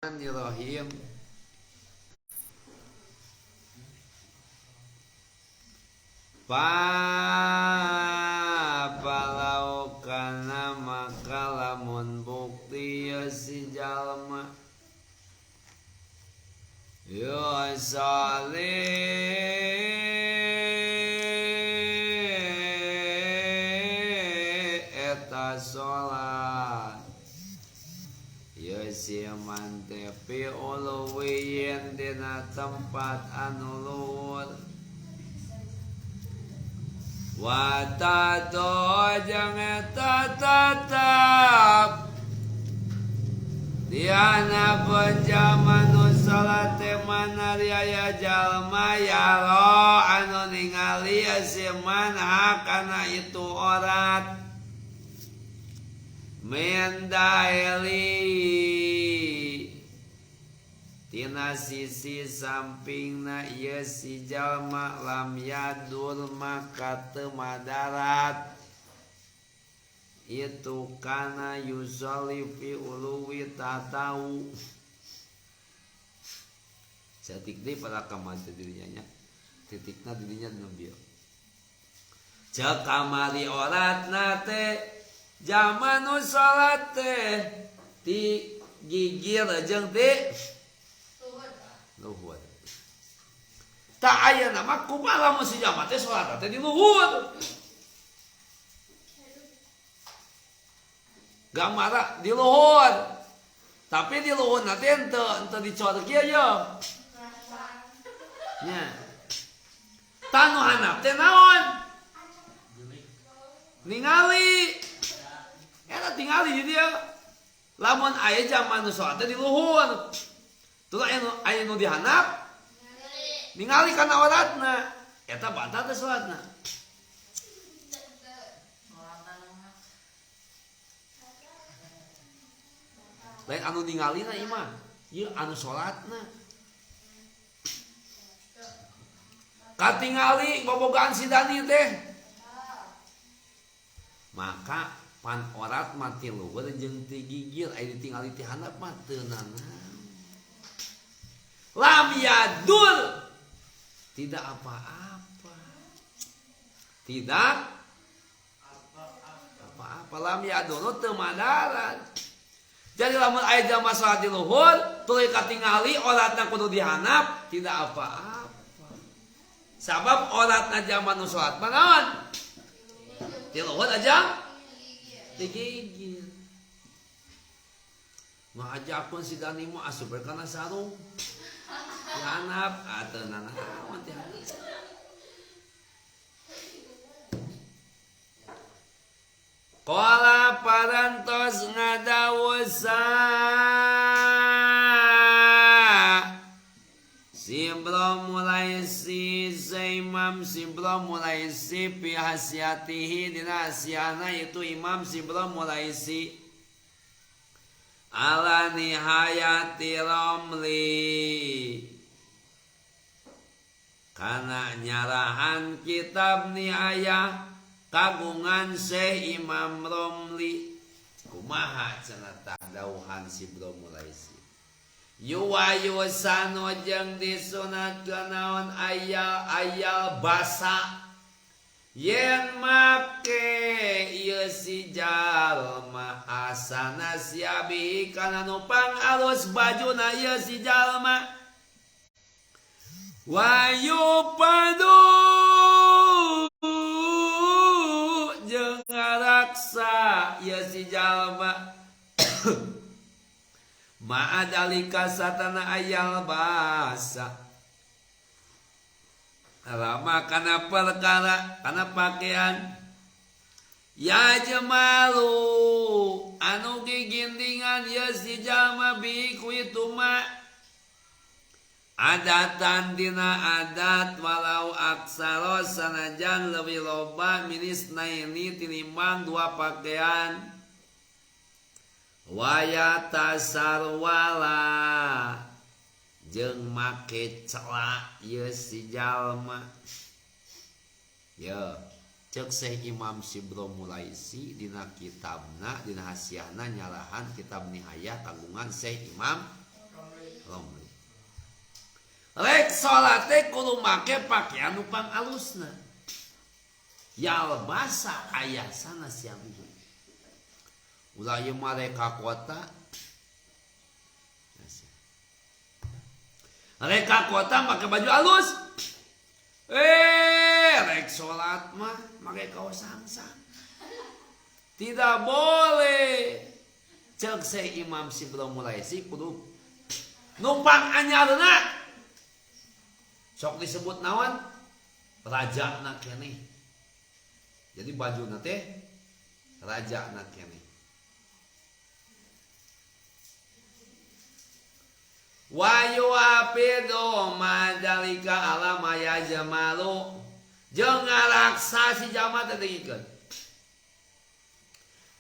Bismillahirrahmanirrahim. Palau kana maka lamun bukti ya si jalma ya salih eta salat ya si man teh fi uluwiyin dina tempat anu luhur wa tado jeung eta tetep diana penjaman nu salat teh mana aya jalma yaro anu ningali si man kana itu orat mendaeli tina sisi sampingna ieu si jalma lam yadur maka teu madarat itu kana yusolli fi uluwi tatau saeutik deui pada kamar teh dirinya nya titikna dirinya nembil ceuk kamari oratna teh jalma nu salat teh ti gigir jeung ti luhur. Tak aya nama kumaha lamun si jalma teh salat teh di luhur. Gamara di luhur. Tapi di luhur na teh henteu dicor kieu ye. Nya. Tah nu handap teh naon? Ningali. Eta tingali di dieu. Lamun aya jalma nu salat teh di luhur. Tuh aya nu dihandap ningali kana oratna eta batal teh salatna. Lain anu ningalina ieu mah, ieu anu salatna. Katingali bobogaan si Dani teh. Maka pan orat mah ti luhur jeung ti gigir aya ditingali ti handap mah teu nanaon. Lam yadur tidak apa-apa. Tidak apa-apa lam yadur teu madarat. Jadi lamun aya jalma salat di luhur tuluy katingali oratna kudu dihanap tidak apa-apa. Sabab oratna jalma nu salat mah naon? Di luhur aja digigir. Ngajakeun si Dani mah asup kana sarung. Dihanap atau nanaon dihanap. Qala parantos ngadawusa Sibro mulai si Imam Sibro mulai si fi hasiatihi dina hasiana itu Imam Sibro mulai si ala nihayati romli kana nyarahan kitab nihayah kagungan Syekh Imam Romli kumaha cenah tah dauhan Sibro Mulaisi yuwayusanu jeung disunatkeun naon ayal ayal basa yen make ieu si jalma asana siabi kana nu pangalus bajuna ieu si jalma wayu padu jeung ngaraksa ieu si jalma ma'adalika satana ayal basa lama kana perkara kana pakaian ya jemalu anu gigindingan ya si jalma bi ku itu ma adatan dina adat walau aksaro sanajan leuwih loba minis naini tinimbang dua pakaian waya tasarwala jeung make celak ieu si jalma ye ceuk Syekh Imam Sibro Mulaisi dina kitabna dina hasiahna nyalahan kitab Nihayah kagungan Syekh Imam Romli. Rek salat teh kudu make pakaian nu pang alusna. Yalbasa aya sana siang. Ulah ieu mah rek ka kota. Rek ka kota make baju alus. Rek salat mah make kaos sangsang. Tidak boleh. Cek Syekh Imam Sibro Mulaisi kudu numpang anyarna. Sok disebut naon? Rajana keneh. Jadi bajuna teh rajana keneh. Wa yu'afidu madalika ala ma yajmalu. Jeung ngaraksa si jalma teh dengikeun.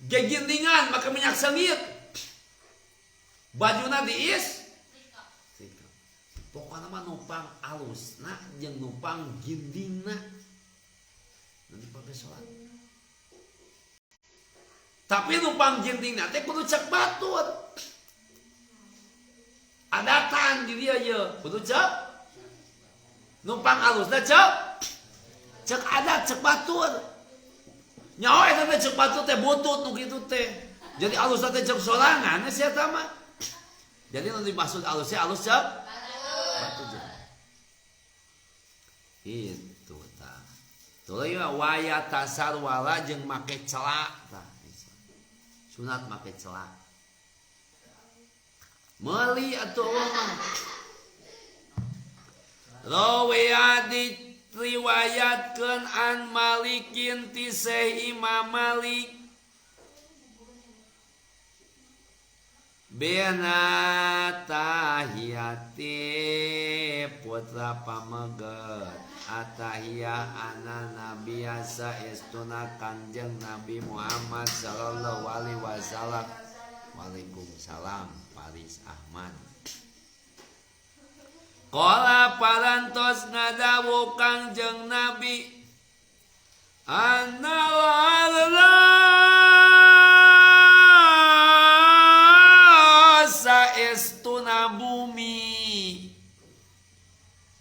Gegindingan make minyak sengit. Bajuna diis. Pokokna mah numpang alusna jeung numpang gindingna. Nanti pake salat. Tapi numpang gindingna teh kudu cek batur. Adatan di dia ye, kudu cek. Numpang alusna cek. Cek adat cek batur. Nyaho eta teh cek batur teh butut nu kitu teh. Jadi alusna teh cek sorangan sia eta mah. Jadi nu dimaksud alusnya alus cek batur. Itu tah. Tuluy waya tasarwala jeung make celak tah. Sunat make celak. Meuli atuh mah. Rawiya diriwayatkeun an Malikin ti Syekh Imam Malik. Bena tahiyati putra pameget atahiyah ana nabiasa estuna Kangjeng Nabi Muhammad sallallahu alaihi wasallam. Waalaikumsalam Faris Ahmad. Qala parantos ngadawu Kangjeng Nabi anna saestuna bumi.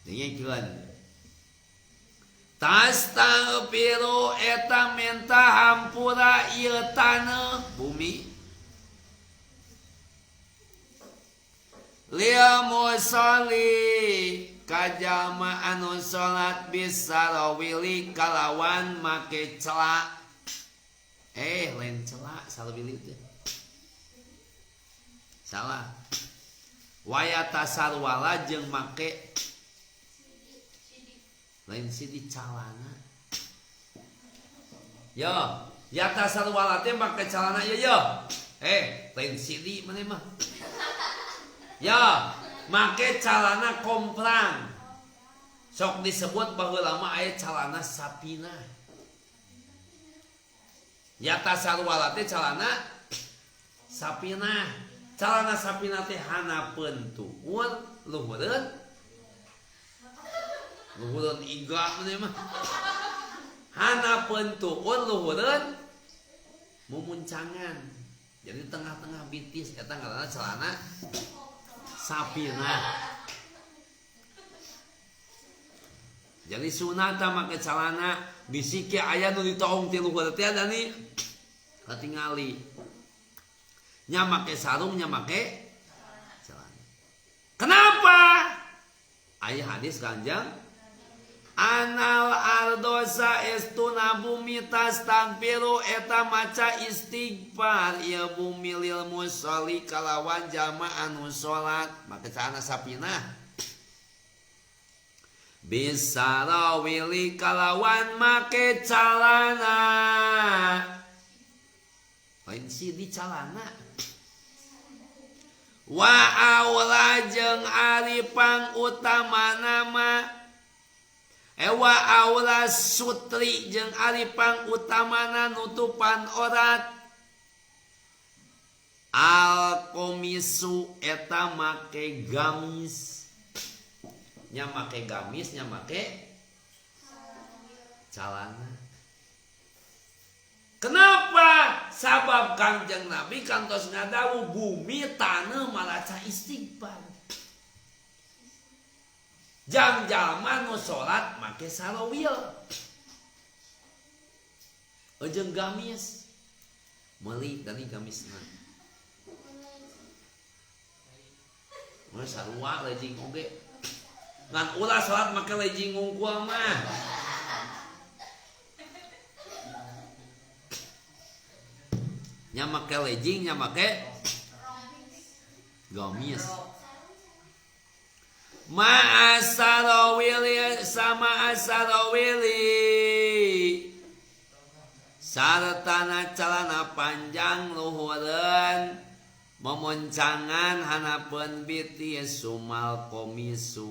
Dengikeun. Tastaghfiru eta menta hampura ieu taneuh bumi. Lil musolli kajama anu salat bisarawili kalawan make celak. Lain celak sarawili teh. Salah. Waya tasarwala jeung make lain sidi calana. Yo, ya tasarwala teh make calana yo yo. Lain sidi maneh mah. Yo, make calana komprang. Sok disebut baheula mah aya calana sapina. Ya tasarwala teh calana sapina. Calana sapina teh hanapeun tuur luhureun. Luhureun iga maneh mah. Hanapeun tuur luhureun mumuncangan. Jadi tengah-tengah bitis eta ngaranna calana sapina. Jadi sunat make calana bisike aya nu ditoong ti luhur teh ada nih katingali. Nya make sarung nya make celana. Kenapa? Aya hadis Kanjeng anal ardosa estuna bumi tastagfiru eta maca istighfar ieu bumi lil musolli kalawan jama anu salat make celana sapina. Bisarawili kalawan make calana. Lain sidi calana. Wa aula jeung ari pangutamana mah ewa aula sutri jeung ari pangutamana nutupan orat. Al komisu eta make gamis. Nya make gamis nya make calana. Kenapa? Sabab Kangjeng Nabi kantos ngadawu bumi taneuh malaca istighfar. Jang jalma nu salat make sarawil. Jeung gamis. Meuli tadi gamisna. Mun sarua lejing oge. Ngan ulah salat make lejing ngungkul mah. Nya make lejing nya make gamis. Ma'asarawili sama asarawili sartana calana panjang luhureun memoncangan hanapeun biti sumal komisu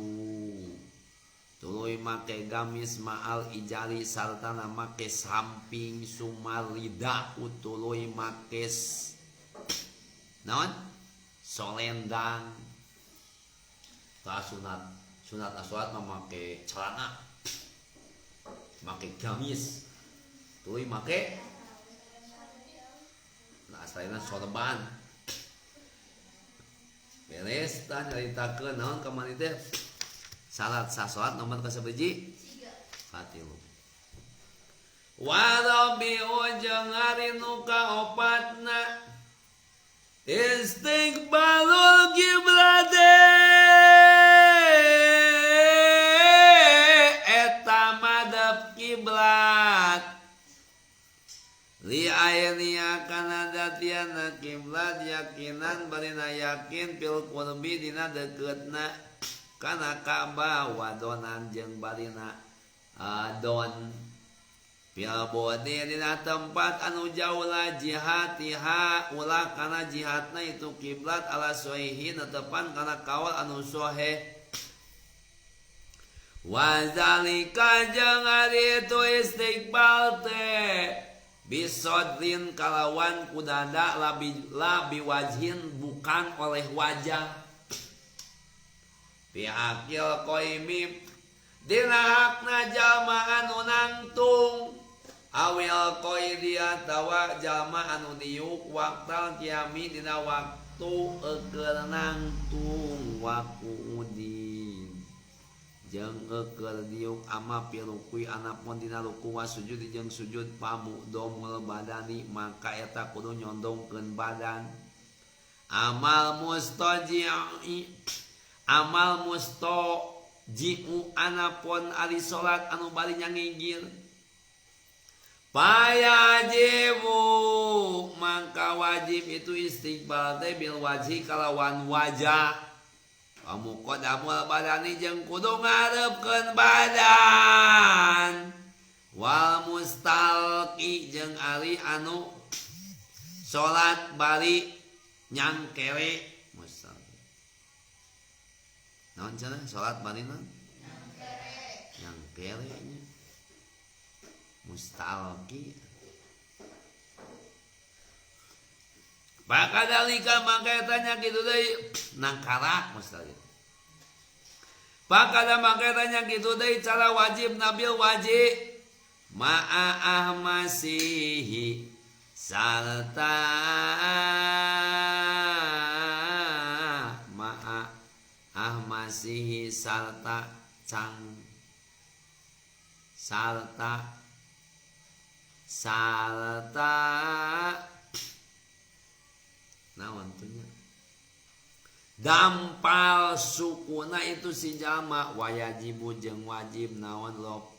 tuluy make gamis ma'al ijari sartana make samping sumal rida tuluy make naon solendang. Tah sunat aswat memakai celana, make gamis, tuluy make nah asalna sorban. Beres tah nyaritakeun naon kamari teh salat sasolat nomor kasabiji katilu. Wa rabbi jeung ari nu kaopatna istiqbalul kiblate eta madhab kiblat li aynia kana datiana kiblat yakinan barina yakin fil qurbi dina dekeutna kana Ka'bah wadonan jeung barina adon fil bodi dina tempat anu jauh la jihatiha ulah kana jihadna itu kiblat ala sohihi netepan kana kaul anu soheh. Wa zalika jeung ari itu istiqbal teh bisodrin kalawan kudada labi wajhin bukan oleh wajah. Pihakil qaimi dina hakna jalma anu nangtung awil qaidi atawa jalma anu diuk waktal kiami dina waktu eukeun nangtung wakuudin jeung eukeun diuk ama pirukui anapun dina ruku wa sujud jeung sujud pamudomul badani maka eta kudu nyondongkeun badan. Amal mustaji'i amal mustaji'u anapun ari salat anu bari nyangigir payajibu maka wajib itu istiqbal teh bil wajhi kalawan wajah. Pamuqaddamul badani jeung kudu ngarepkeun badan. Wal mustalqi jeung ari anu salat bari nyangkere mustalqi. Naon cenah salat bari naon? Nyangkere. Nyangkere nya. Mustalqi. Pakadalika maka tanya kitu deui nangkarak mustalqi. Pakada maka tanya kitu deui cara wajib nabil wajib ma'a ahmasihi sarta ma'a ahmasihi sarta cang sarta sarta naon tuh nya dampal sukuna itu si jalma wayajibu jeung wajib naon lop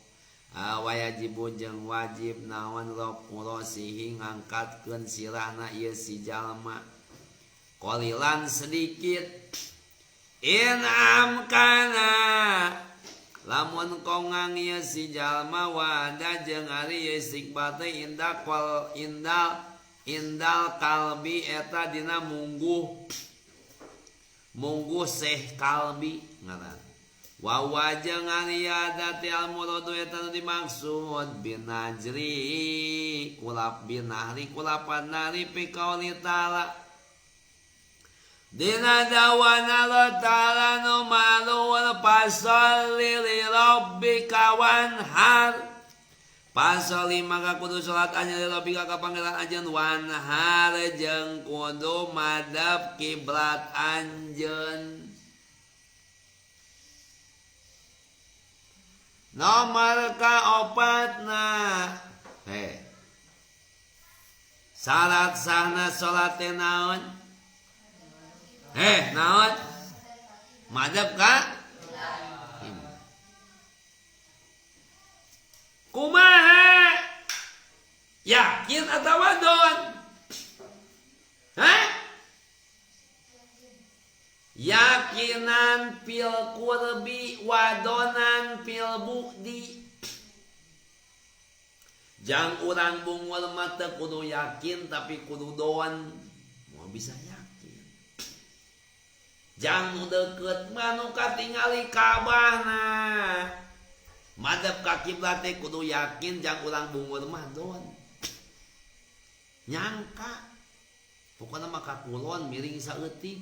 wayajibu jeung wajib naon lop murosihi ngangkatkeun sirahna ieu si jalma qalilan sedikit in amkana lamun kongang ieu si jalma wada jeung ari istiqbal teh indah qal indal indal kalbi eta dina mungguh mungguh seh kalbi ngaran wa wajeng ari adati al muradu eta nu dimaksud binajri kulap binahri kulapan nari fi qauli ta'ala dina dawana Allah ta'ala nu malu wal fasalli li rabbika wanhar. Pasali maka kudu salat anjeun li rabbika ka pangeran anjeun wanhar jeung kudu madhab kiblat anjeun. Nomor kaopatna. Syarat sahna salat teh naon? Naon? Madep ka? Kumaha? Yakin atawa don? Hah? Yakinan fil qurbi wadonan fil bu'di. Jang urang bungul mah teu kudu yakin tapi kudu doan. Moal bisa yakin. Jang nu deukeut mah nu katingali Ka'bahna. Madep ka kiblat teh kudu yakin, jang urang bungul mah doan. Nyangka. Pokona mah ka kulon miring saeutik.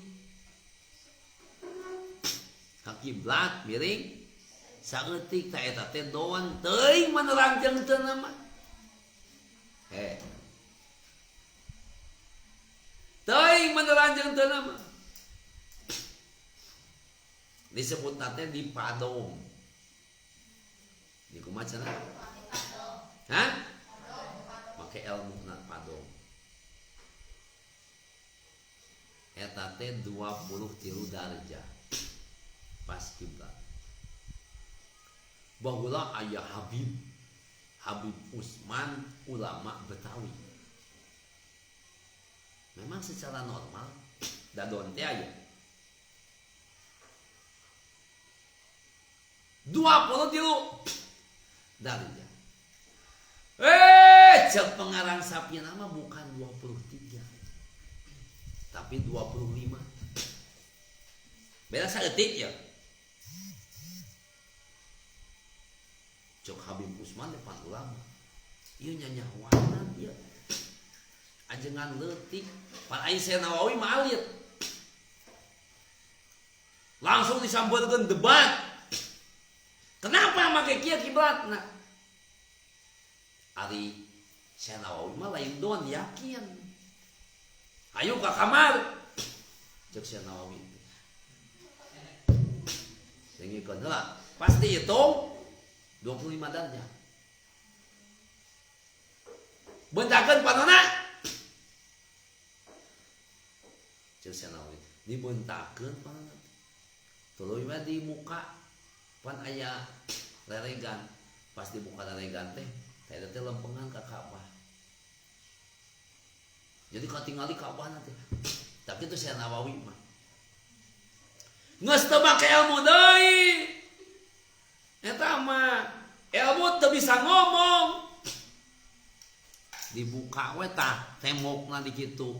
Ka kiblat miring saeutik ta eta teh doan teuing menerang jeung teu mah. Teuing menerang jeung teu mah. Disebutna teh di Padom. Di kumaha cenah? Hah? Make elmuna Padom. Eta teh 23 darjah. Pas kiblat. Baheula aya Habib Usman ulama Betawi. Memang secara normal dadon teh aya 23 darjah. Cek pengarang Sapina mah bukan 23 tapi 25. Beda saeutik ya. Cok Habib Usman depan ulama. Ieu nyanyawanan ieu. Ajengan leutik, pan aing Syekh Nawawi mah alit. Langsung disampeurkeun debat. Kenapa make kieu kiblatna? Ari Syekh Nawawi mah lain don yakin. Ayo ka kamar. Cek Syekh Nawawi. Sengikeun heula. Pasti hitung 25 darjah. Bentakeun panona. Cek Syekh Nawawi, dibentakeun panona. Tuluy mah di muka pan aya leregan. Pas dibuka leregan teh, teh teh lempengan ka Ka'bah. Jadi katingali Ka'bah teh. Tapi itu Syekh Nawawi mah. Geus teu make ilmu deui. Eta mah ilmu teu bisa ngomong. Dibuka we tah tembokna di kitu.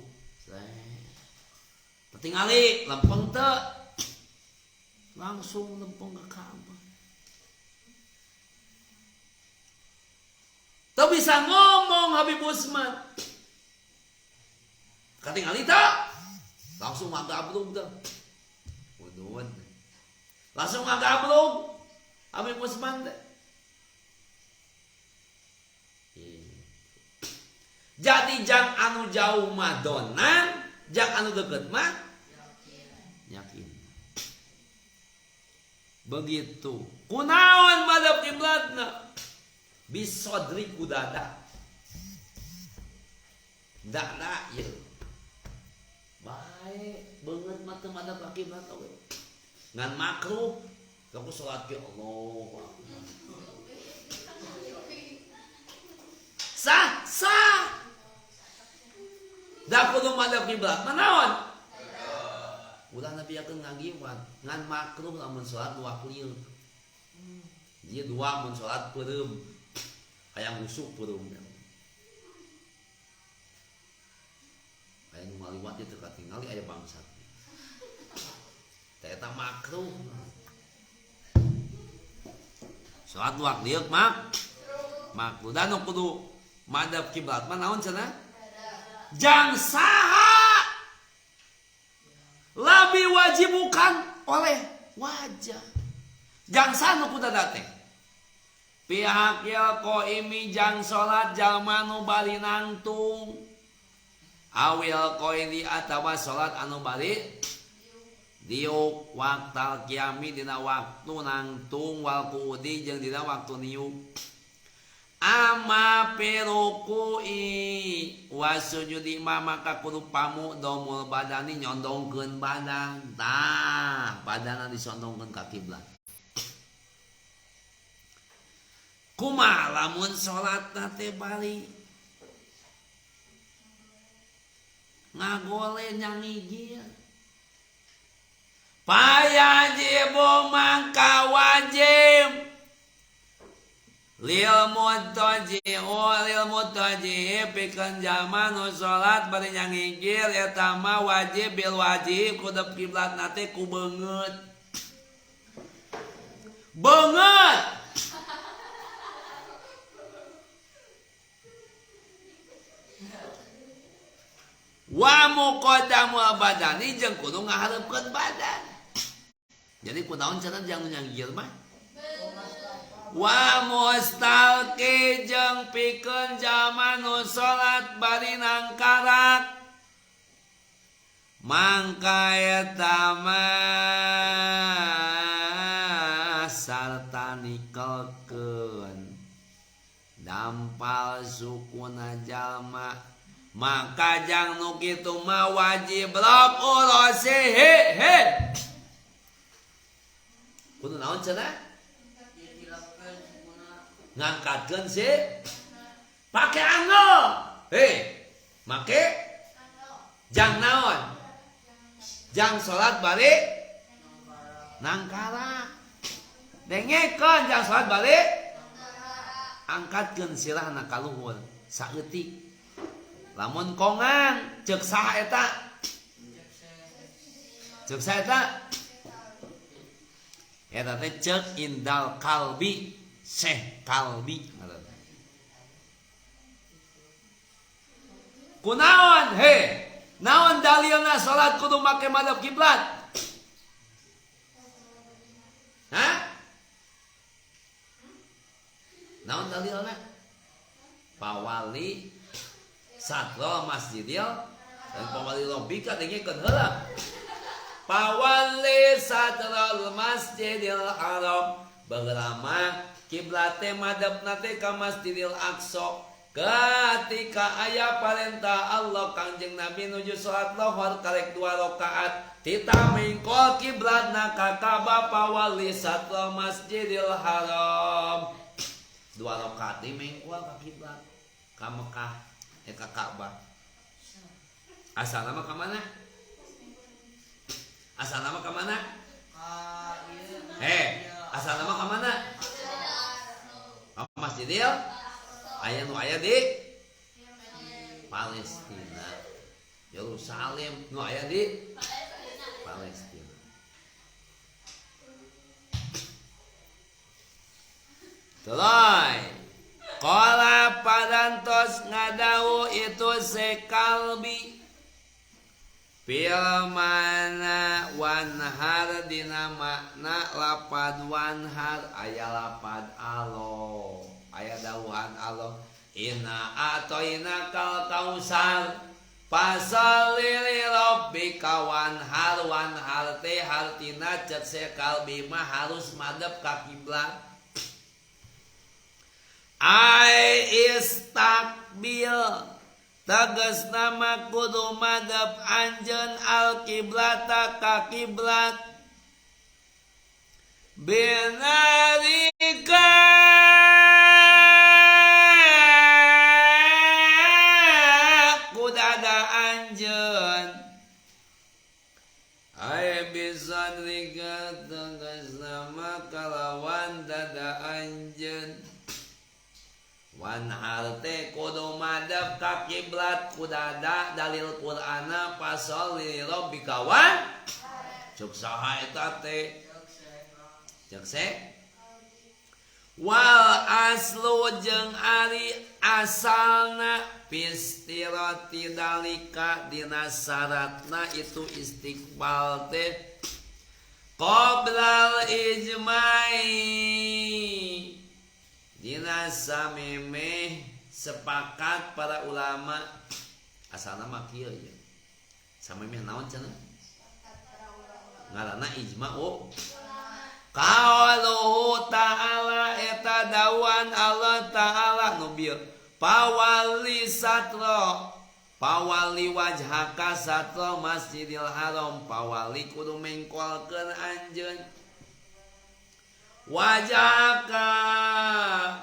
Ketingali lempeng teu. Langsung lempeng ke Ka'bah. Teu bisa ngomong Habib Usman. Katingali teu. Langsung magablug teu. Waduh. Langsung magablug Habib Usman teh. Jadi jang anu jauh mah donan, jang anu deket mah yakin. Begitu. Kunaon madhab kiblatna? Bisodri kudada. Dada ieu. Bae beungeut mah teu madhab ka kiblat oge. Ngan makruh aku sholat ke Allah. Sah, sah. Da kudu madhab kiblat manaon? Ulah nabiyakeun ngagiwan, ngan makruh lamun salat dua klieu. Dia dua mun salat peureum. Hayang busuk peureum. Hayang ngaliwat ieu teu katingali aya bangsat. Teh eta makruh. Salat dua klieu mak makruh. Da nu kudu madhab kiblat mah naon cenah? Jang saha lebih wajibukan oleh wajah. Jang saha nu kudu teh? Pihak ya qaimi jang salat jalma nu bari nangtung. Awil qaili atawa salat anu bari Diuk waktal kiami dina waktu nangtung wal kuudi jeung dina waktu niuk. Ama pirukui wasujudi ma maka kudu pamu domul badani nyondongkeun badan. Tah, badana disondongkeun ka kiblat. Kumaha lamun salatna teh bari ngagole nyangigir. Payajibu mangka wajib lil mutaji pikeun jalma nu salat bari nyangigir eta mah wajib bil wajib kudu kiblatna teh ku beungeut. Beungeut. Wa muqaddamul badani jeung kudu ngahareupkeun badan. Jadi kunaon cenah jang nyangigir mah? Wa mustalqi jeung pikeun jalma nu salat bari nangkarak mangka eta mah sarta nikelkeun dampal sukuna jalma maka jang nu kitu mah wajib raf urasihi he. Kudu naon cenah? Ngangkatkeun si pake anggo. Hei, make jang naon? Jang salat bari nangkarak. Dengekeun jang salat bari angkatkeun sirahna ka luhur saeutik. Lamun kongang ceuk saha eta? Ceuk saha eta? Eta teh ceuk Indal Kalbi, Syekh Kalbi. Kunaon he? Naon dalilna salat kudu make madhab kiblat? Hah? Naon dalilna? Pawali satro masjidil dan pawali lobika dengekeun heula. Pawali satrul Masjidil Haram baheula mah kiblat teh madepna teh ka Masjidil Aqsa. Ketika aya parentah Allah Kangjeng Nabi nuju salat lohor karek 2 rakaat tita mingkol kiblatna ka Ka'bah pawali satrul Masjidil Haram. 2 rakaat di mingkol ka kiblat ka Mekah ka Ka'bah. Asalna mah ka mana? Asalna mah ka mana? Asalna mah ka mana? Ka Masjidil aya nu aya di Palestina. Yerusalem nu aya di Palestina. Teloy. Qala padantos ngadawu itu sekalbi fil mana wanhar dina makna lapad wanhar aya lapad alo aya dawuhan alo inna atoina kal kausar fasalli li rabbika wanhar wanhar teh hartina cek sekalbi mah harus madep ka kiblat. Ai istakbil tegas nama kudu madep anjeun al kiblata ka kiblat binarika kudada anjeun ai bisadrika tegas nama kalawan dada anjeun. Wanhar teh kudu madep ka kiblat kudada dalil Qur'ana fasholli li rabbika wan cuk saha eta teh cek se wal aslu jeung ari asalna pistirati dalika dina syaratna itu istiqbal teh qoblal ijma'i dina samemeh sepakat para ulama. Asalna mah kieu ye. Samemeh naon cenah? Ngaranna ijma Qauluhu ta'ala eta dawan Allah ta'ala nu bieu pawali satra pawali wajhaka satra Masjidil Haram pawali kudu mengkolkeun anjeun wajhaka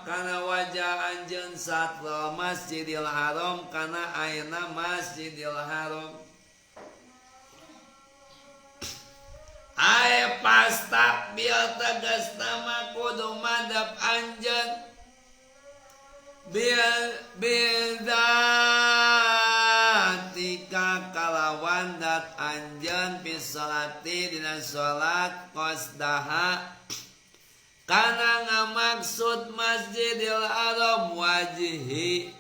kana wajah anjeun satra Masjidil Haram kana ayeuna Masjidil Haram. Ae pas takbir tegasna mah kudu madep anjeun bil bildatika kalawan dat anjeun fi sholati dina salat qasdaha kana ngamaksud Masjidil Haram wajhi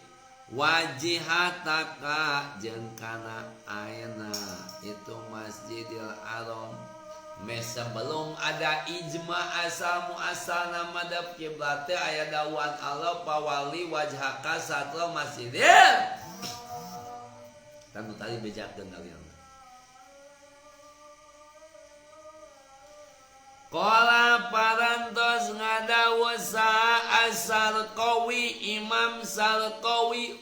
wajihataka jeung kana ayeuna itu Masjidil Haram. Meh sebelum ada ijma asal muasalna madhab kiblat teh aya dawuhan Allah pawali wajhaka satra masjidil. Tanu tadi bejakeun dalilna. Qala parantos ngadawuh saha As-Sarqawi Imam Sarqawi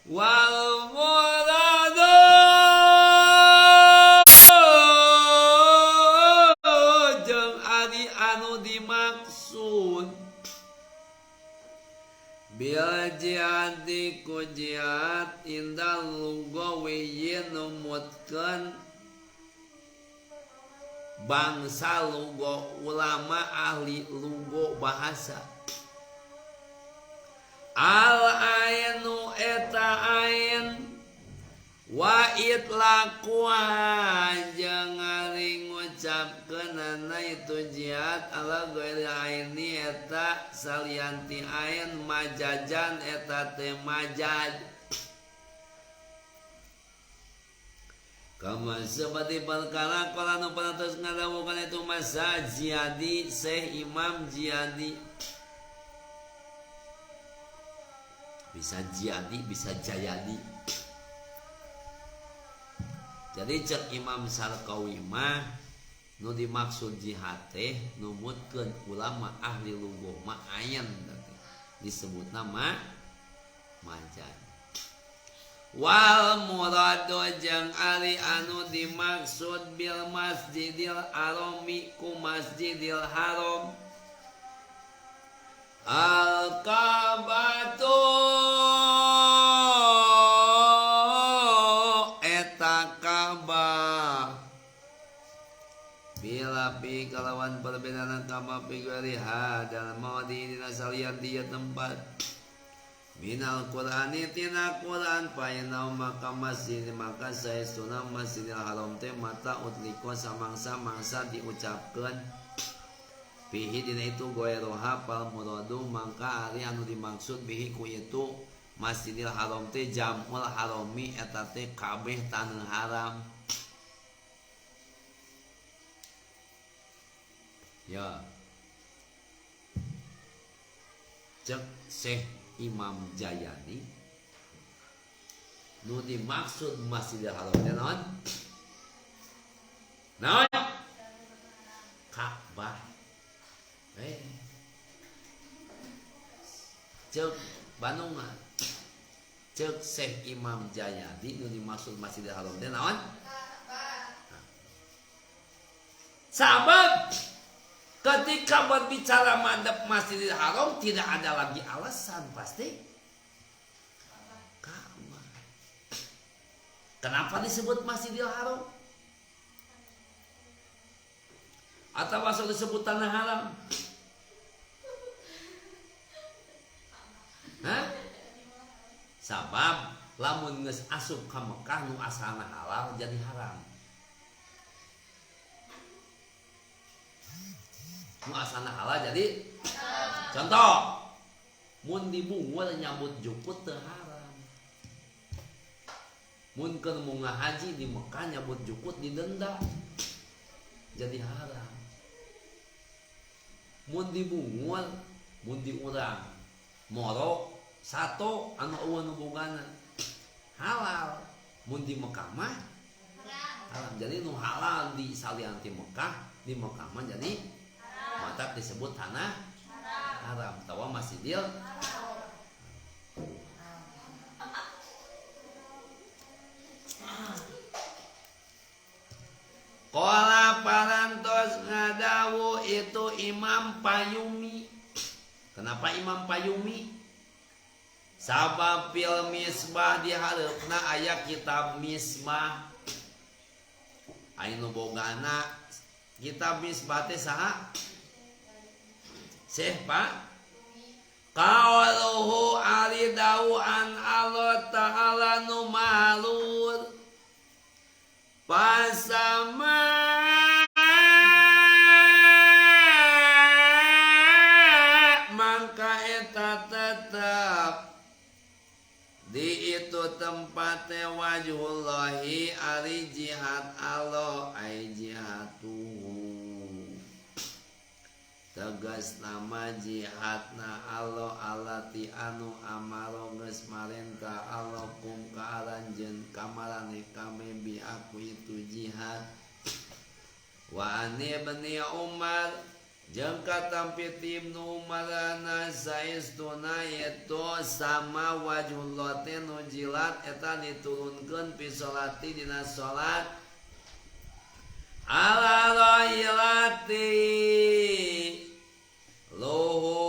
wal muradu bil jihadi ku jihad indal lugawiyin numutkeun bangsa lugo ulama ahli lugo bahasa al ainu eta ain wa itlaquha jeung ari ngucapkeunana itu jihad ala ghairi aini eta salianti ain majajan eta teh majaj kama seperti perkara kala nu parantos ngadawuhkeun itu masa Jihadi Syekh Imam Jihadi bisa Jihadi bisa Jayadi. Jadi cek Imam Sarkawi mah nu dimaksud jihad teh numutkeun ulama ahli lughah mah ayan disebutna mah majaz. Wal muradu jeung ari anu dimaksud bil Masjidil Harami ku Masjidil Haram al Ka'batu eta Ka'bah bila pi kalawan perbedaan kama pi gariha dalam maudi dina salian dia tempat minal Qur'ani tina Qur'an painau maka masjid maka saestuna Masjidil Haram teh mata utliko samangsa-mangsa diucapkeun bihi dina itu goeroha pal muradu mangka ari anu dimaksud bihi ku itu Masjidil Haram teh jamul harami eta teh kabeh taneuh haram. Ya. Cek Syekh Imam Jayani nu dimaksud Masjidil Haram teh naon? Naon? Ka'bah. Cek Bandungan. Cek Syekh Imam Jayadi nu dimaksud Masjidil Haram teh naon? Sabab ketika berbicara madhab Masjidil Haram tidak ada lagi alasan pasti Ka'bah. Kenapa disebut Masjidil Haram? Atau masuk disebut tanah haram? Hah? Sabab lamun geus asup ka Mekah nu asalna halal jadi haram. Nu asalna halal jadi contoh mun dibungur nyambut jukut teu haram. Mun keur munggah haji di Mekah nyambut jukut didenda jadi haram. Mun dibungur mun diurang moro satu anu eueuh nu bogana halal, mun di Mekah mah Haram. Jadi nu halal di salian ti Mekah, di Mekah mah jadi matak disebut tanah haram. Tawa Masjidil Qala parantos ngadawu itu Imam Payumi. Kenapa Imam Payumi? Sabab fil misbah di hareupna aya kitab misbah. Anu bogana kitab misbah teh saha? Syekh Pak. Qauluhu ari dawuan Allah Ta'ala nu mahalur. Pasama mangka eta tetep di itu tempatnya wajhullahi ari jihad Allah ai jihatuhu tegas nama jihadna Allah alati anu amaro geus marenta Allah kum ka aranjeun kamarane kami bi aku itu jihad wa ani ibni Umar jeung katampi ti Ibnu Umar ana saestuna eta sama wajhullah teh nu jilat eta diturunkeun fi salati dina salat ala rahilati luhureun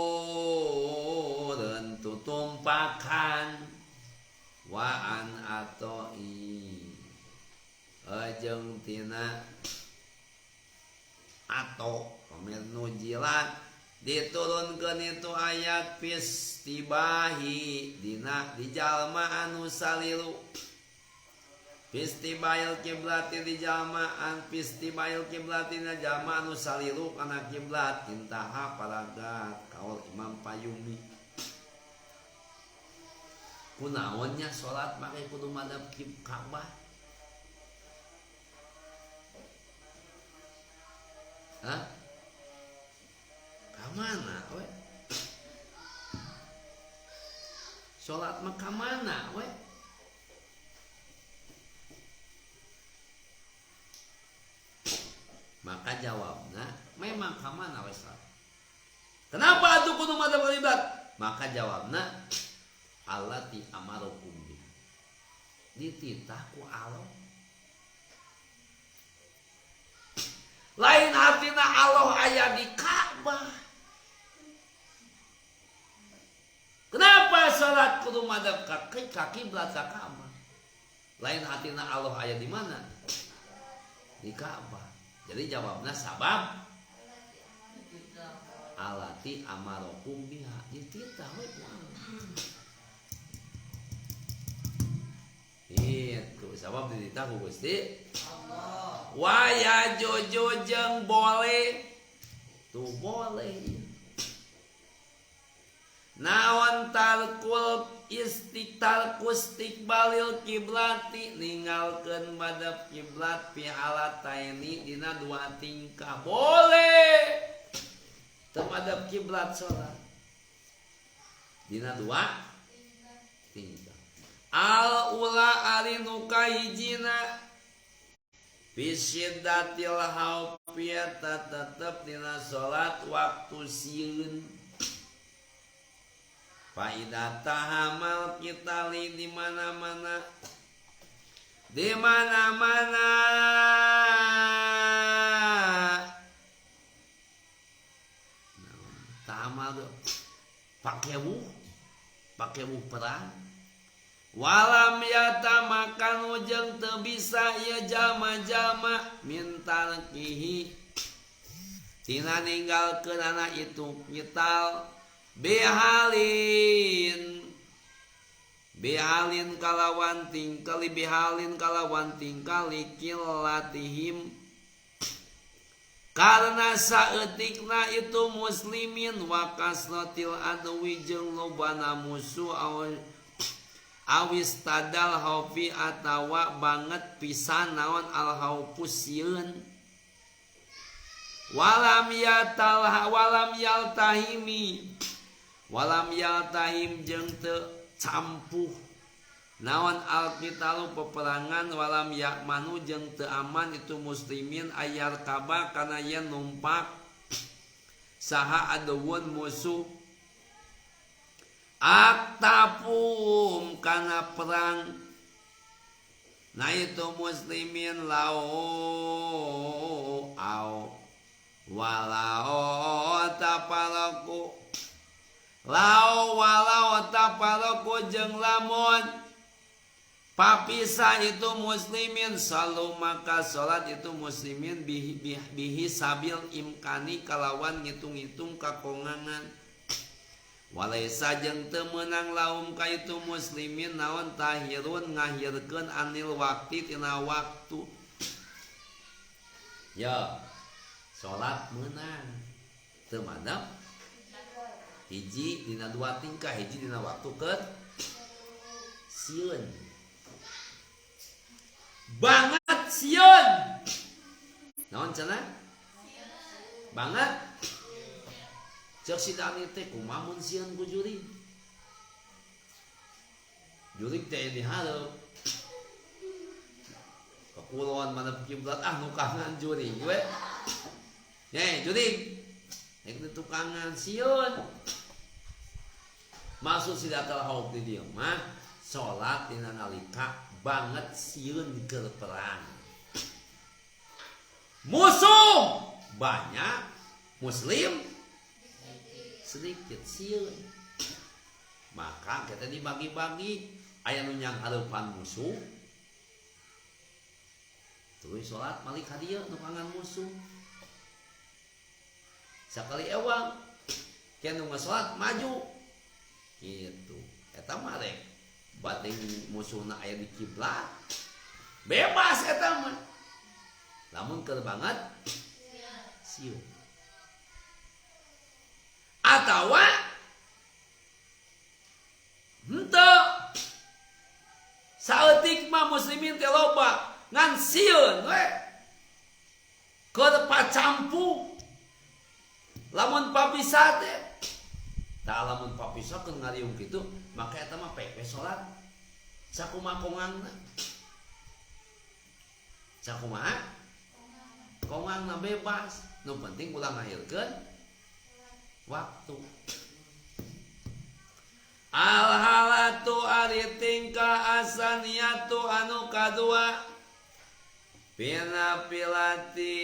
tutumpakan wa an atoi jeung tina ato pamir nu jilat diturunkeun itu ayat fistibahi dina di jalma anu salilu fistibail kiblati di jalmaan fistibail kiblati na jalma anu salilu kana kiblat intaha paragat kaul Imam Payumi. Kunaonnya salat make kudu madhab Ka'bah? Hah? Ka mana we? Salat mah ka mana we? Maka jawabna memang ka mana we salat? Kenapa atuh kudu madhab kiblat? Maka jawabna allati amarukum bi. Dititah ku Allah. Lain artina Allah aya di Ka'bah. Kenapa salat kudu madhab ka kiblat ka Ka'bah? Lain artina Allah aya di mana? Di Ka'bah. Jadi jawabna sabab alati amarokum biha. Dititah we ku Allah. Itu sabab dititah ku Gusti Allah. Waya jojo jeung boleh. Tuh boleh. Naon tarkul istiqbalil kiblati ninggalkeun madhab kiblat fi halataini dina dua tingkah boleh. Teu madhab kiblat salat. Dina dua tingkah. Al ula ari nu kahijina fi syiddatil khaufi tetep dina salat waktu sieun. Faida tahamal kitali di mana-mana. Di mana-mana. Tahamal pakewu perang. Walam yatamakan jeung teu bisa ieu jalma-jalma mintarkihi tina ninggalkeun anak itu kital bihalin bihalin kalawan tingkali bihalin kalawan tingkali killatihim karena saeutikna itu muslimin wa kasratil adwi jeung lobana musuh awis tadal haufi atawa banget pisan naon al haufus sieun walam yatal walam yaltahimi walam yaltahim jeung teu campuh Naon alqitalu peperangan walam yakmanu jeung teu aman itu muslimin ayar kaba kana yen numpak saha aduwun musuh aktafum kana perang na itu muslimin lao au walau tapalaku lao walau tapalaku jeung lamun papisah itu muslimin salu maka salat itu muslimin bihi sabil imkani kalawan ngitung-ngitung kakongangan walaisa jeung teu meunang laum ka itu muslimin naon tahirun ngahirkeun anil waqti tina waktu ya salat meunang teu madep hiji dina dua tingkah hiji dina waktu keur sieun banget sieun naon cenah banget cek si Dani teh kumaha mun sieun ku jurig jurig teh di hareup ka kulon madep kiblat ah nukangan jurig we ye jurig rek ditukangan sieun maksud si Datal Haub di dieu mah salat dina nalika banget sieun keur perang musuh banyak muslim sedikit sieun maka kita dibagi-bagi aya nu nyang hareupan musuh tuluy salat malik ka dieu nukangan musuh sakali ewang kieu nu salat maju kitu eta mah rek bating musuhna aya di kiblat bebas eta mah lamun keur banget sieun atawa henteu saeutik mah muslimin teh loba ngan sieun we keur pacampu lamun papisah teh tah lamun papisah keur ngariung kitu maka eta mah pek we salat sakumaha kongangna sakumaha kongangna bebas nu penting ulah ngahirkeun waktu al halatu ari tingkah asaniyatu anu kadua pina pilati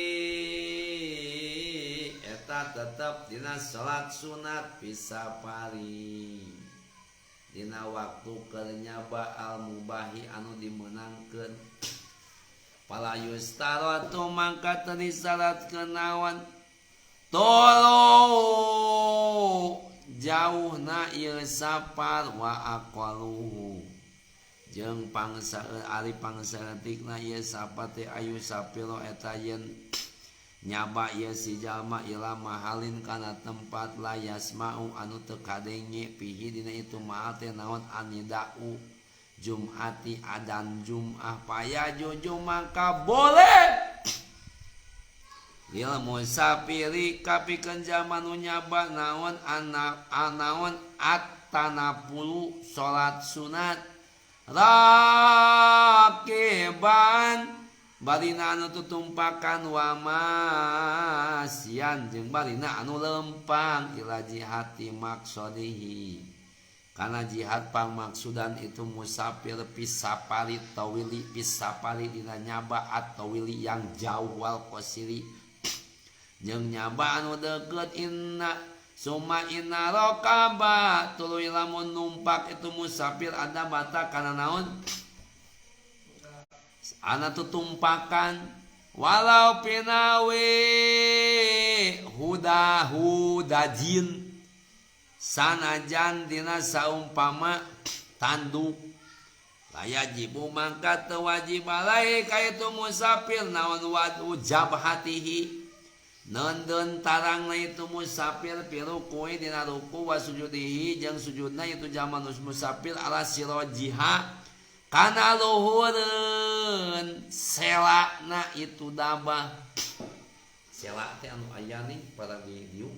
eta tetep dina salat sunat pisapari dina waktu keur nyaba al mubahi anu dimeunangkeun pala yustaratu mangka teu disaratkeun naon tolo jauhna ieu sapar wa aqaluhu jeung pangsa ari pangsaeutikna ieu sapar teh ayu sapiro eta yen nyaba ieu si jalma ila mahalin kana tempat la yasma'u anu teu kadenge pihi dina itu mahal teh naon anidau jum'ati adan jum'ah paya jojo maka boleh lil musafiri kapikeun jalma nu nyaba naon anaon at-tanapulu salat sunat rakiban barina anu tutumpakan wa masian jeung barina anu lempang ila jihati maksodihi kana jihad pangmaksudan itu musafir pisapari tawili pisapari dina nyaba atawili yang jauh wal qasiri jeung nyaba anu deukeut inna summa inna raqaba tuluy lamun numpak itu musafir ada bata kana naon ana tutumpakan walau pinawe huda hudajin sanajan dina saumpama tanduk layajibu mangka teu wajib alai ka itu musafir naon wadu jabhatihi neundeun tarangna itu musafir pirukui dina ruku wa sujudihi jeung sujudna itu jalma musafir ala sirojiha kana luhureun selana itu dabah sela teh anu aya nih para di dieu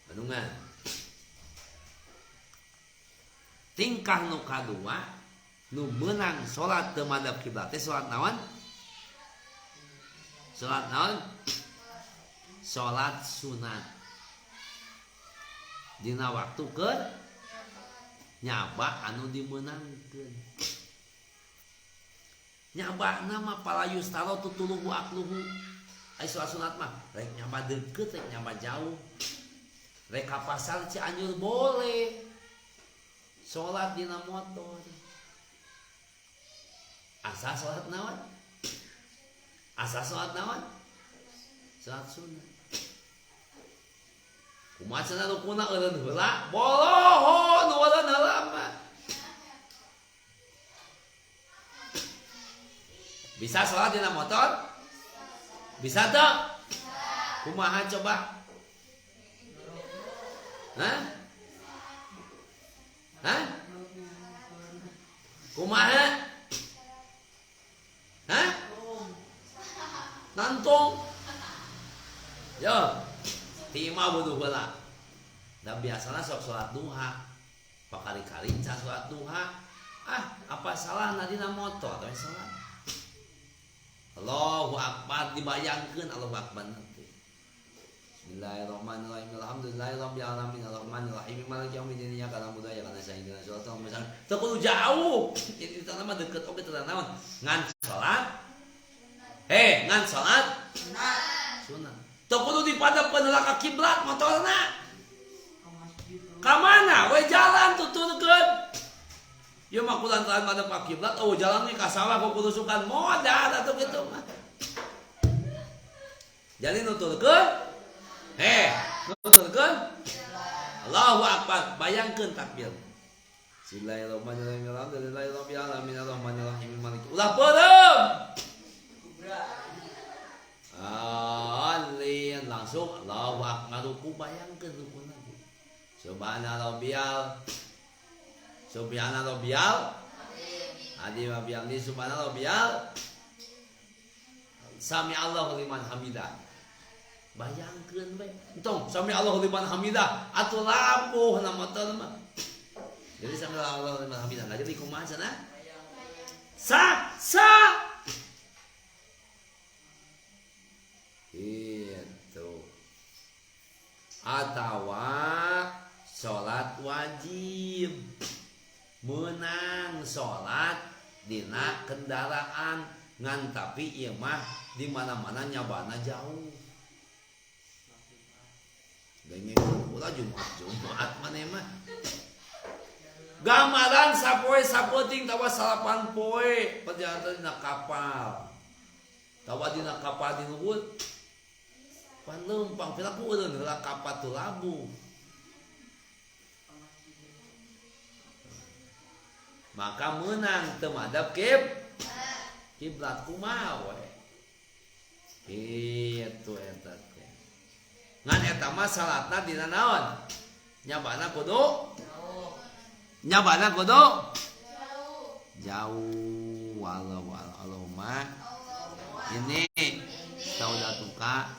Bandungan. Tingkah nu kadua nu meunang salat teu madhep kiblat teh salat naon? Salat naon? Salat sunat. Dina waktu keur nyaba anu dimeunangkeun. Nyabana mah pala yustaro tutuluhu akluhu. Ai salat sunat mah rek nyaba deukeut rek nyaba jauh. Rek ka pasar Cianjur boleh. Salat dina motor. Asa salat naon? Asa salat naon? Salat sunat. Kumaha cenah rukuna eureun heula? Boloho nu eureun heula mah. Bisa sholat dina motor? Bisa teu? Kumaha coba? Hah? Hah? Kumaha? Hah? Nantong. Yo, ti imah wuduh heula. Da biasana sok sholat duha. Pakali-kali can sholat duha. Ah, apa salahna dina motor teh sholat? Allahu Akbar dibayangkeun Allahu Akbar nanti. Bismillahirrahmanirrahim. Alhamdulillahirabbil alamin arrahmanirrahim maliki yaumiddin iyyaka na'budu wa iyyaka nasta'in ihdinas siratal mustaqim. Teu kudu jauh. Jadi ditana mah deukeut oge teu naon. Ngan salat. Heh, ngan salat sunat. Sunat. Teu kudu dipadepkeun heula ka kiblat motorna. Ka mana we jalan tuturkeun. Ieu mah kulantaran madep ka kiblat, oh jalan nih ka sawah ku kurusukan modal atuh kitu mah. Jadi nuturkeun heh, nuturkeun Allahu Akbar, bayangkeun takbir. Bismillahirrahmanirrahim. Alhamdulillahirabbil alamin arrahmanirrahim maliki. Ulah peureum. Alin langsung Allahu Akbar ruku bayangkeun rukuna. Subhana rabbiyal Subhana rabbiyal Adi wa bihamdi subhana rabbiyal Sami Allahu liman hamidah. Bayangkeun we. Entong sami Allahu liman hamidah atuh labuh na motor mah. Jadi sami Allahu liman hamidah. Nah, jadi kumaha cenah? Sa sa. Itu. Atawa salat wajib. Menang salat dina kendaraan ngan tapi ieu mah di mana-mana nyabana jauh. Denge ulah Jumat maneh mah. Gambaran sapoe sapeuting tawa salapan poe perjalanan dina kapal. Tawa dina kapal di luhur. Pan leumpang piraku eureun heula kapal teu labuh. Maka menang teu madep kiblat kumaha we. Kitu eta teh. Ngan eta mah salatna dina naon? Nyabana kudu jauh. Nyabana kudu jauh. Walau Allahumma ini saudatuka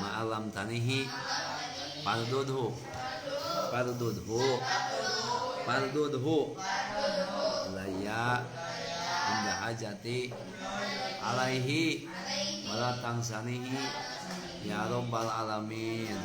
ma'alam tanihi pardudhu pardudhu pardudhu laya inda hajati alaihi wala tangsanihi ya rabbal alamin.